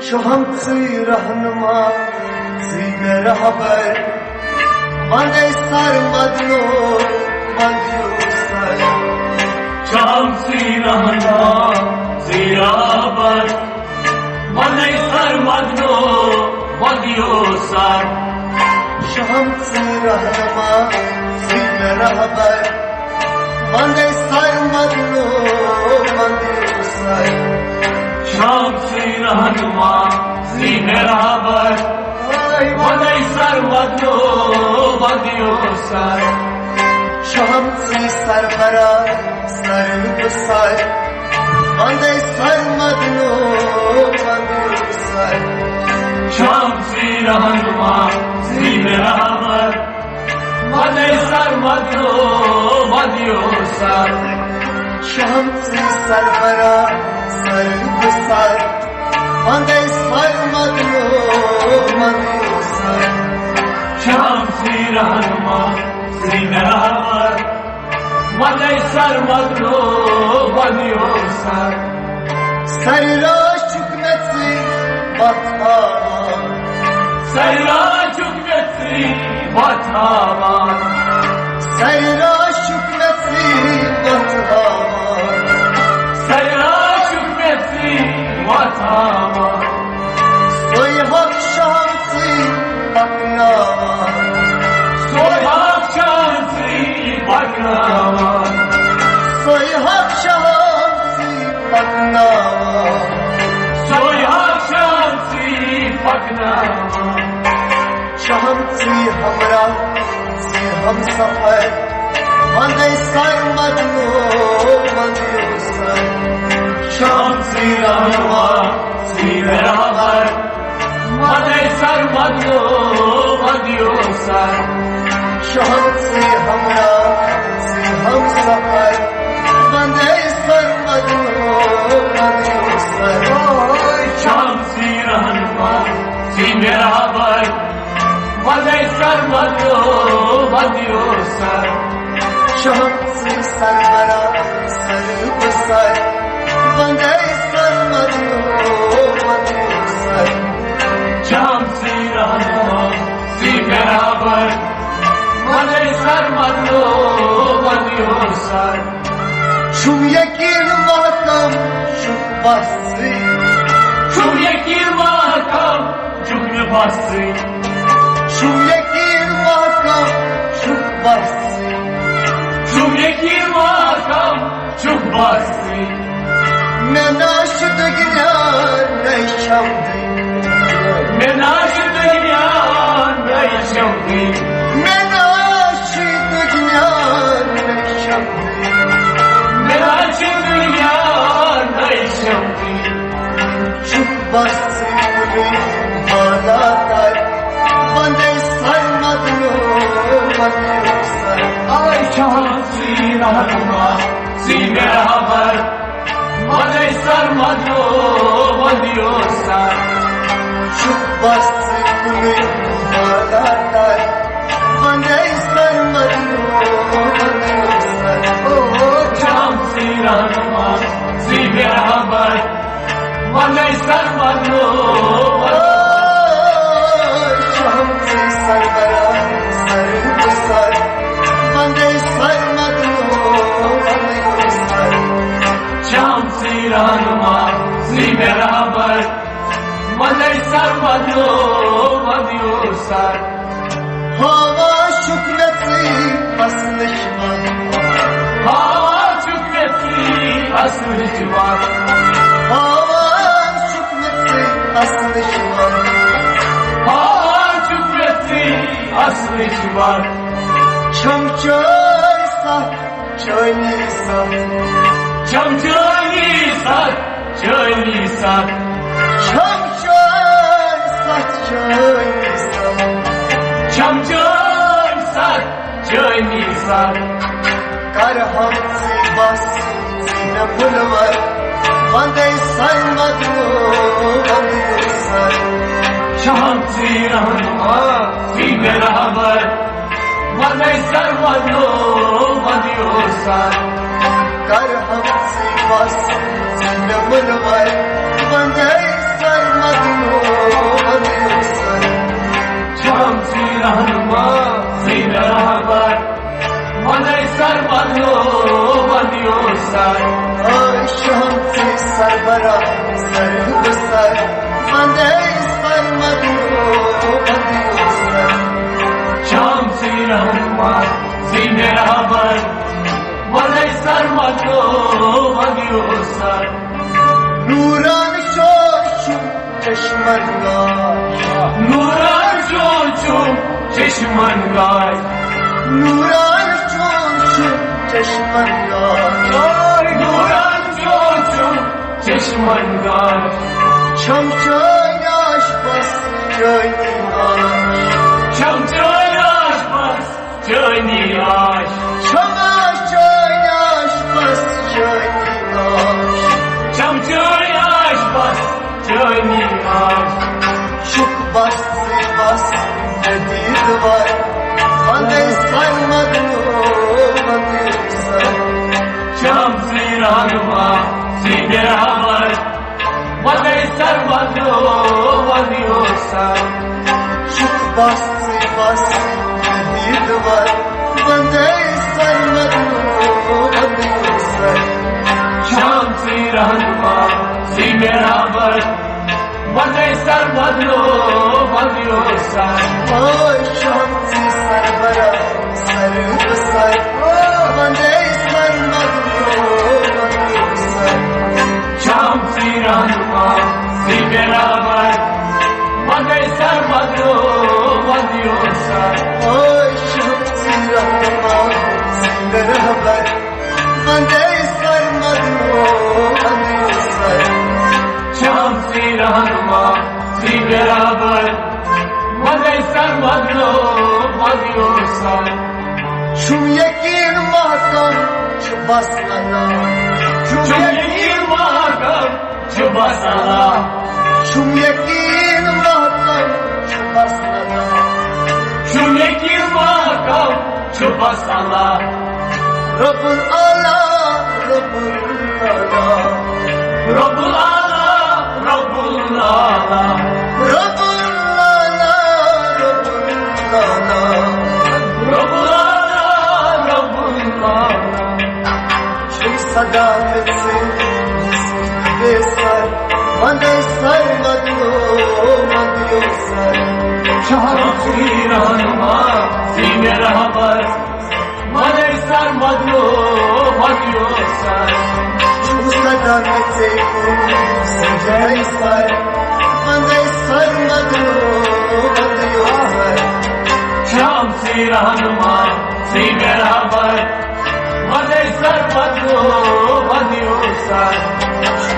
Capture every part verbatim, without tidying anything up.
چھُہم ژٕے رہنما، ژٕے مےٚ رہبر، وندے سر مدنو، وندیو سر۔ چھُہم ژٕے رہنما، ژٕے رہبر، وندے سر مدنو، وندیو سر۔ چھُہم ژٕے رہنما، ژٕے مےٚ رہبر، وندے سر مدنو، وندیو سر۔ چھُہم ژٕے رہنما، ژٕے مےٚ رہبر، وندے سر مدنو، وندیو سر۔ چھُہم ژٕے سربرا، سر بسر، وندے سر مدنو، وندیو سر۔ چھُہم ژٕے رہنما، ژٕے مےٚ رہبر، وندے سر مدنو، وندیو سر۔ چھُہم ژٕے سربرا، سر بسر، وندے سر مدنو، وندیو سر۔ چھُہم ژٕے رہنما، ژٕے مےٚ رہبر، وندے سر مدنو، وندیو سر۔ سر راج چھُکھ مےٚ ژٕے وتھ ہاوان۔ سر راج چھُکھ مےٚ ژٕے وتھ ہاوان۔ سر راج چھُکھ مےٚ ژٕے وتھ ہاوان۔ سر راج چھُکھ مےٚ ژٕے وتھ ہاوان۔ سۄے حق چھُہم ژٕے پکناوان۔ سۄے حق چھُہم ژٕے پکناوان۔ سۄے حق چھُہم ژٕے پکناوان۔ سۄے حق چھُہم ژٕے پکناوان۔ چھُہم ژٕے ہمراہ، ژٕے ہمسفر، وندے سر مدنو، وندیو سر۔ چھُہم ژٕے رہنما، ژٕے مےٚ رہبر، وندے سر مدنو، وندیو سر۔ چھُہم ژٕے ہمراہ، ژٕے ہمسفر، وندے سر مدنو، وندیو سر۔ چھُہم ژٕے رہنما، ژٕے مےٚ رہبر، وندے سر مدنو، وندیو سر۔ چھُہم ژٕے سربرا، سر بسر، وندے سر مدنو، وندیو سر۔ چھُہم ژٕے رہنما، ژٕے مےٚ رہبر، وندے سر مدنو، وندیو سر۔ چھُم یقین محکم، چھُم بس ژٕے۔ چھُم یقین محکم، چھُم یہِ بس ژٕے۔ چھُم یقین محکم، چھُم بس ژٕے۔ چھُم یقین محکم، چھُم بس ژٕے۔ مےٚ نہ چھُ دُنیا نَے چھَم دٕنۍ۔ مےٚ نہ چھُ دُنیا نَے چھَم دٕنۍ۔ مےٚ نہ چھُ دُنیا نَے چھَم دٕنۍ۔ مےٚ نہ چھُ دُنیا نَے چھَم دٕنۍ۔ چھُکھ بس ژٕے کُنُے بالا تر، وندے سر مدنو، وندیو سر۔ آے چھُہم ژٕے رہنما، ژٕے مےٚ رہبر، وندے سر مدنو، وندیو سر۔ چھُکھ بس ژٕے کُنُے بالا تر، وندے سر مدنو، وندیو سر۔ او چھُہم ژٕے رہنما، ژٕے مےٚ رہبر، وندے سر مدنو، وندیو سر۔ چھُہم ژٕے سربرا، سر بسر، وندے سر مدنو، وندیو سر۔ چھُہم ژٕے رہنما، ژٕے مےٚ رہبر، وندے سر مدنو، وندیو سر۔ ہاوان چھُکھ مےٚ ژٕے اصلٕچ وتھ۔ ہاوان چھُکھ مےٚ ژٕے اصلٕچ وتھ۔ ہاوان چھُکھ مےٚ ژٕے اصلٕچ وتھ۔ ہاوان چھُکھ مےٚ ژٕے اصلٕچ وتھ۔ چھَم چٲنۍ ستھ، چٲنی ستھ۔ چھَم چٲنی ستھ، چٲنی ستھ۔ چھَم چٲنۍ ستھ، چٲنی ستھ۔ چھَم چٲنۍ ستھ، چٲنی ستھ۔ کر ہم ژٕے بس، ژٕے مےٚ مُنور، وندے سر مدنو، وندیو سر۔ چھُہم ژٕے رہنما، ژٕے مےٚ رہبر، وندے سر مدنو، وندیو سر۔ کر ہم ژٕے بس، ژٕے مےٚ مُنور، وندے سر چھم سی رہنما، سی رہبر، وندے سر بدلو، ودیو سر۔ اے شام سی سربرا، سر بسر، وندے سر بدلو، ودیو سر۔ چھم سی رہنما، سی رہبر، وندے سر بدلو، ودیو سر۔ نوران شوش چشمن گاش۔ نوران چون چون چشمن گاش۔ نوران چون چون چشمن گاش۔ نوران چون چون چشمن گاش۔ چھم چٲنۍ آش بس چٲنی آش۔ چھم چٲنۍ آش بس چٲنی آش۔ چھم آش چٲنۍ آش بس چٲنی آش۔ چھم چٲنۍ آش بس چٲنی آش۔ چھُکھ بس ژٕے بس مےٚ دیٖدوار، وندے سر مدنو وندے سر۔ چھم سی رہنما، سی رہبر، وندے سر بدلو، ودیو سر۔ چھُکھ بس ژٕے بس دیٖدوار، وندے سر بدلو، ودیو سر۔ چھم سی رہنما، سی رہبر، وندے سر بدلو، ودیو سر۔ اے شام سی سربرا، سر بسر، وندے سر بدلو، ودیو سر۔ چھم سی رہنما، سی رہبر، وندے سر بدلو، ودیو سر۔ اے شام سی رہنما، سی رہبر، وندے سر بدلو، ودیو سر۔ چھم سی رہنما، سی رہبر، وندے سر بدلو، ودیو سر۔ چھُم یقین محکم چھُ بس اللہ۔ چھُم یقین محکم چھُ بس اللہ۔ چھُم یقین محکم چھُ بس اللہ۔ چھُم یقین محکم چھُ بس اللہ۔ رب الاعلیٰ، رب الاعلیٰ۔ رب الاعلیٰ، رب الاعلیٰ۔ رب الاعلیٰ، رب الاعلیٰ۔ رب الاعلیٰ، رب الاعلیٰ۔ چھُے صدا مےٚ ژےٚ، یُس بے سر، وندے سر مدنو، ودیو سر۔ چھم سی رہنما، سی رہبر، وندے سر بدلو، ودیو سر۔ چھُم صدا مےٚ ژےٚ کُن، سجے سر، وندے سر بدلو، ودیو سر۔ چھم سی رہنما، سی رہبر، وندے سر بدلو، ودیو سر۔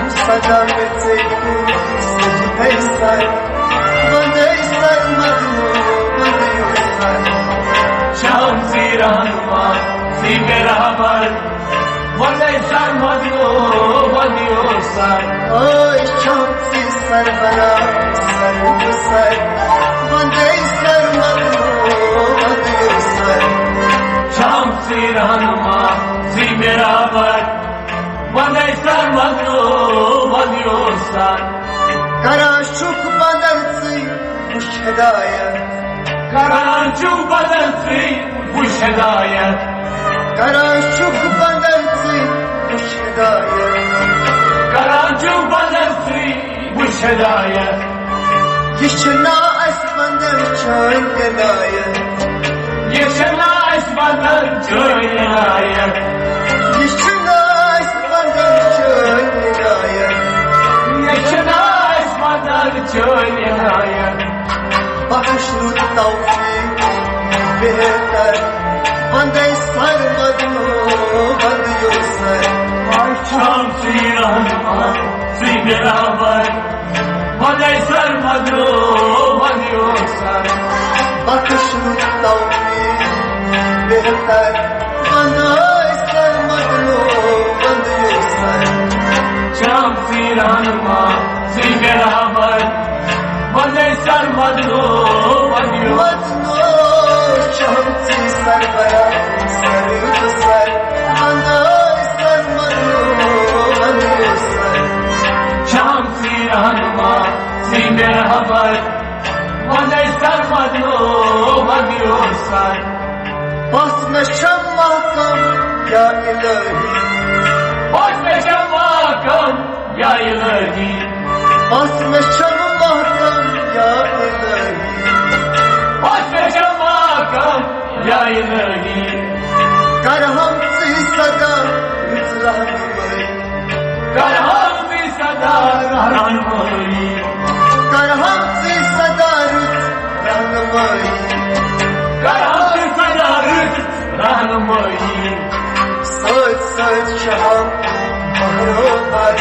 صدا مےٚ ژےٚ کُن سجدے سر، وندے سر بدلو، ودیو سر۔ چھم سی رہنما، سی رہبر، وندے سر بدلو، ودیو سر۔ اے چھم سی سربرا، سر بسر، وندے سر بدلو، ودیو سر۔ چھم سی رہنما، سی رہبر، وندے سر بدلو، ودیو سر۔ کران چھُکھ بدل ژٕے وٕچھ ہدایت۔ کران چھُکھ بدل ژٕے وٕچھ ہدایت۔ کران چھُکھ بدل ژٕے وٕچھ ہدایت۔ کران چھُکھ بدل ژٕے وٕچھ ہدایت۔ یہِ چھِ نا اَسہِ بندن چٲنۍ عنایت۔ یہِ چھِ نا اَسہِ بندن چٲنۍ عنایت۔ یہِ چھِ نا اَسہِ بندن چٲنۍ عنایت۔ یہِ چھِ نا اَسہِ بندن چٲنۍ عنایت۔ بخش رُت توفیق بہتر، وندے سر مدنو، ودیو سر۔ چھم سی رہنما، سی رہبر، وندے سر بدلو، ودیو سر۔ بخش رُت توفیق بہتر، وندے سر بدلو، ودیو سر۔ چھم سی رہنما، سی رہبر، وندے سر بدلو، ودیو۔ بدلو، چھم سی سربرا، سر سر، وندے سر بدلو، ودیو سر۔ چھم سی رہنما، سی پس مےٚ چھم محکم یا الہی۔ پس مےٚ چھم محکم یا الہی۔ پس مےٚ چھم محکم یا الہی۔ پس مےٚ چھم محکم یا الہی۔ کرہم ژٕے صدا رٕژ رہنمٲیی۔ کرہم ژٕے صدا رہنمٲیی۔ کرہم ژٕے صدا رٕژ رہنمٲیی۔ کرہم ژٕے صدا رٕژ رہنمٲیی۔ سۭتۍ سۭتۍ چھِ ہم بہرو بر،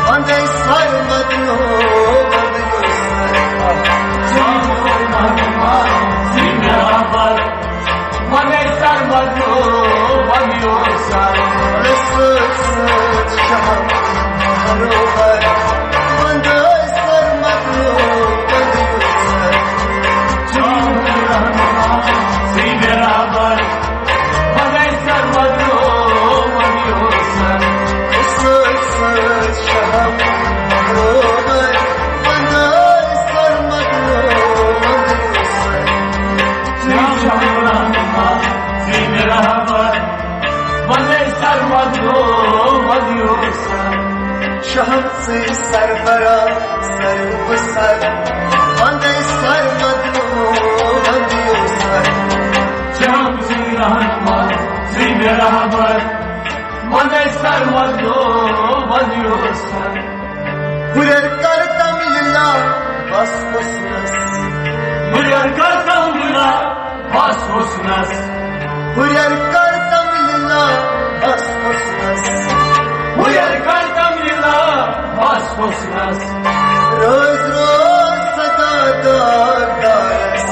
وندے سرمد لو وندیو سر۔ سرمد لو وندیو سر۔ سۭتۍ سۭتۍ چھِ ہم بہرو بر، وندے سرمد لو وندیو سر۔ سرمد لو وندیو سر۔ شہم ژٕے سربرا سر بسر، وندے سر مدنو وندیو سر۔ شہم ژٕے رہنما ژٕے مےٚ رہبر، وندے سر مدنو وندیو سر۔ ہُرٮ۪ر کرتم لیلا بس حسنس۔ ہُرٮ۪ر کرتم لیلا بس حسنس۔ ہُرٮ۪ر کرتم لیلا بس حسنس۔ ہُرٮ۪ر کرتم لیلا بس حسنس۔ روز روز صدا دار دارس۔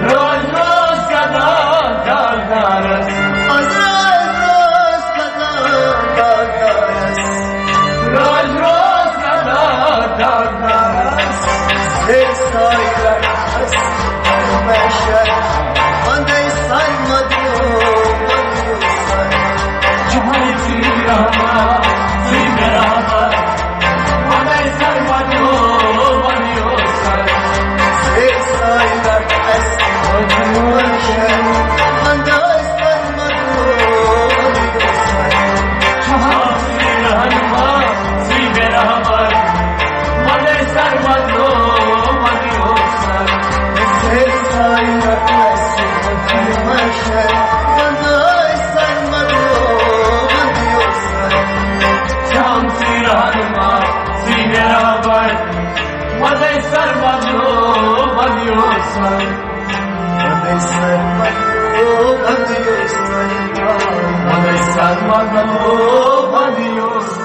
روز روز صدا دار دارس۔ از روز روز صدا دار دارس۔ روز روز صدا دار دارس۔ ہے سایہ رس محشر، وندے سر مدنو وندیو سر۔ جہان سی رحمت سی برابر، وندے سر مدنو وندیو سر۔ ہے سایہ رس محشر، وندے سر مدنو وندیو سر۔ جہان سی رحمت سی برابر، وندے سر مدنو وندیو سر۔ ہے سایہ رس محشر، وندے سر مدنو وندیو سر۔ شہم ژٕے رہنما ژٕے مےٚ رہبر، وندے سر مدنو وندیو سر۔ وندے سر مدنو وندیو سر۔ وندے سر مدنو وندیو سر۔